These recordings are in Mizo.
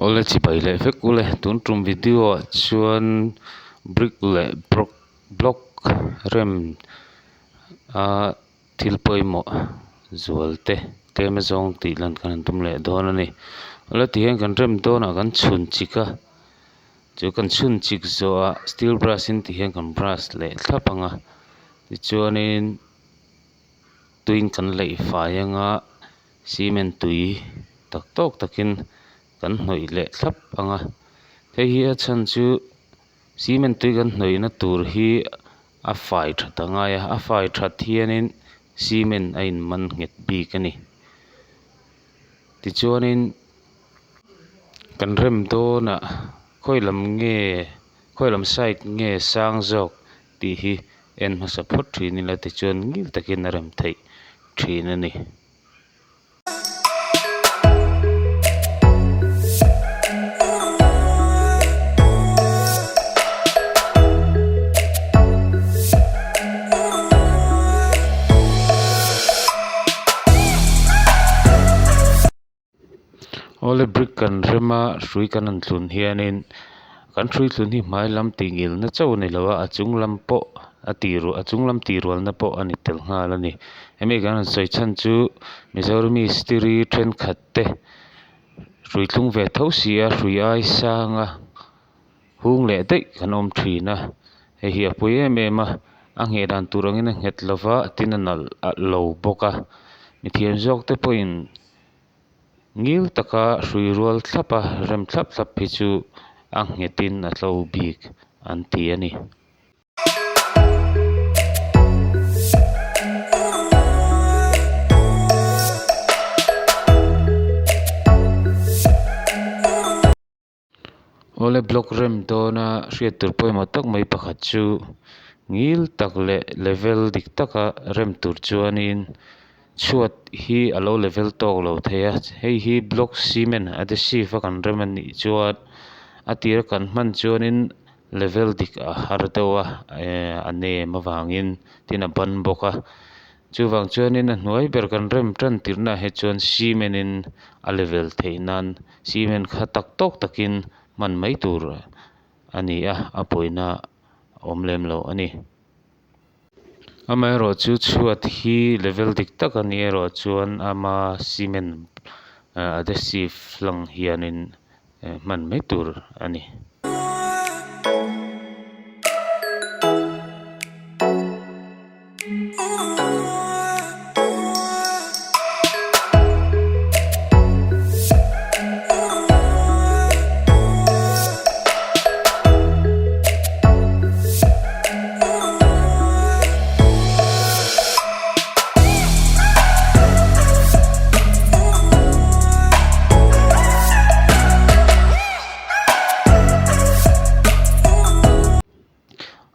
Awle chibai leh vek ule tun tum video ah chuan brick leh brock block rem a thil pawimawh zual te tlem azawng tih lan kan han tum leh dawn a ni awle tihian kan rem dawn ah kan chhun chik a chu kan chhun chik zawhah steel brush in tihian kan brush leh thlap ang a tichuanin tuiin kan leih fai anga cement tui tak tawk takin kan hnawih leh thlap ang a hei hi a chhan chu cement tui kan hnawihna tur hi a fai that a ngai a a fai that hianin cement a in man nghet bik a ni tichuanin kan rem dawnah khawi lam nge khawi lam side nge sang zawk tih hi en hmasa phawt thin ila tichuan ngil takin a rem theih thin a ni. Awle brick kan rem a hrui kan han thlun hianin kan hrui thlun hi hmai lam tih ngilna chauh a ni lo a a chung lam pawh a tih ruah a chung lam tih rualna pawh a ni tel nghal a ni hemi kan han sawi chhan chu Mizoram mistiri thenkhat te hrui thlung ve tho si a hrui ai sang a hung leh daih kan awm thin a hei hi a pui em em a a ngheh dan tur angin a nghet lo va tin a nalh lo bawk a mithiam zawk te pawhin. Ngil taka hrui rual thlap a rem thlap thlap hi chu a nghetin a tlo bik an ti a ni. Awle block rem dawna hriat tur pawimawh tak mai pakhat chu ngil tak leh level dik taka rem tur chuanin chhuat hi a lo level tawk lo thei a hei hi block cement adhesive a kan rem a nih chuan a tira kan hman chuanin level dik a har deuh a ehh a nem avangin tin a ban bawk a. Chuvang chuanin a hnuai ber kan rem tan tirhnaah hi chuan cement in a level theih nan cement kha tak tawk takin hman mai tur a ni a, a pawina a awm lem lo a ni. Amaherawh chu chhuat hi level dik tak a nih erawh chuan ama cement adhesive hlang hianin hman mai tur a ni.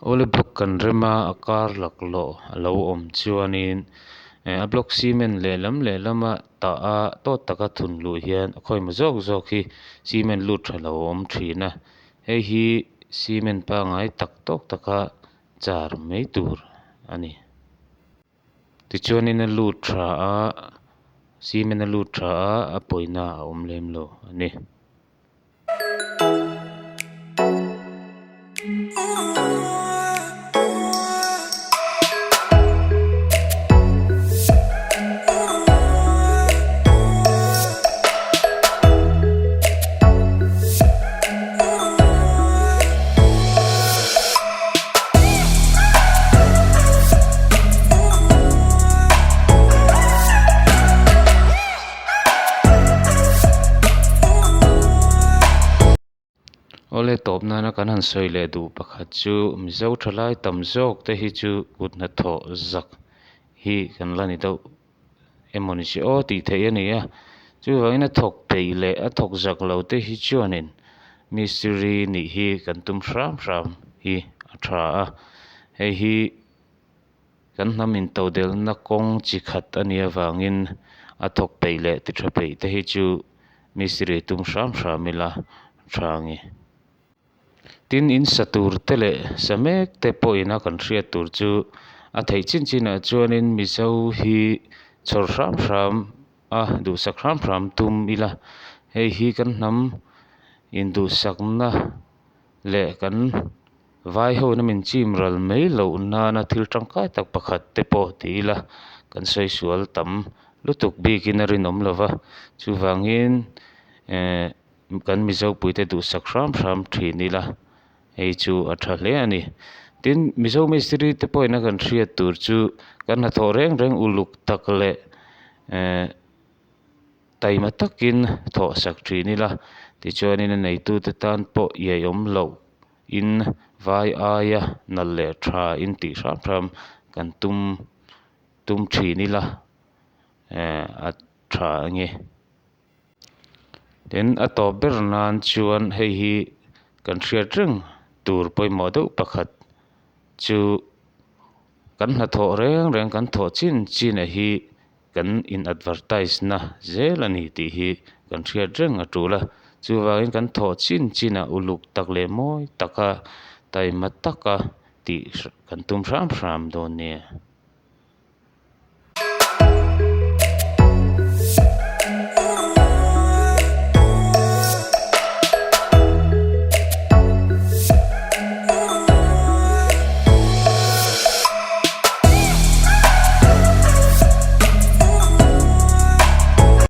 Awle block kan rem a a kar laklawh a lo awm chuanin eh a block cement lehlam lehlama tah a tawt taka thun luh hian a khawi maw zawk zawk hi cement lut tha lo a awm thin a hei hi cement pangai tak tawk taka char mai tur a ni. Tichuanin a lut tha a cement a lut tha a a pawina a awm lem lo a ni. Awle tawp nana kan han sawi leh duh pakhat chu Mizo thalai tam zawk te hi chu kut hnathawh zak hi kan la ni deuh emaw ni se aw tih theih a ni a chuvangin a thawk peih leh a thawk zak lo te hi chuanin mistiri nih hi kan tum hram hram hi a tha a hei hi kan hnam intodelhna kawng chi khat a nih avangin a thawk peih leh ti tha peih te hi chu mistiri tum hram hram ila tha a ni. Tin, in sa tur te leh sa mek te pawhin a kan hriat tur chu a theih chin chinah chuanin Mizo hi chhawr hram hram a duhsak hram hram tum ila hei hi kan hnam. Induhsakna leh kan vai ho na min chim ral mai loh nana thil tangkai tak pakhat te pawh ti ila kan sawi sual tam lutuk bikin a rinawm lo va chuvangin ehh kan mizo puite duhsak hram hram thin ila hei chu a tha hle a ni. Tin, Mizo mistiri te pawhin a kan hriat tur chu kan hnathawh reng reng uluk tak leh ehh taima takin thawh sak thin ila tichuanin a neitute tan pawh iaiawm loh in vai aia nalh leh tha in tih hram hram kan tum tum thin ila ehh a tha ange. Tin, a tawp ber nan chuan hei hi kan hriat reng tur pawimawh deuh pakhat chu kan hnathawh reng reng kan thawh chin chin a hi kan in advertise na zel a ni tih hi kan hriat reng a tul a, chuvangin kan thawh chin chin ah uluk tak leh mawi taka taima taka tih kan tum hram hram dawn nia.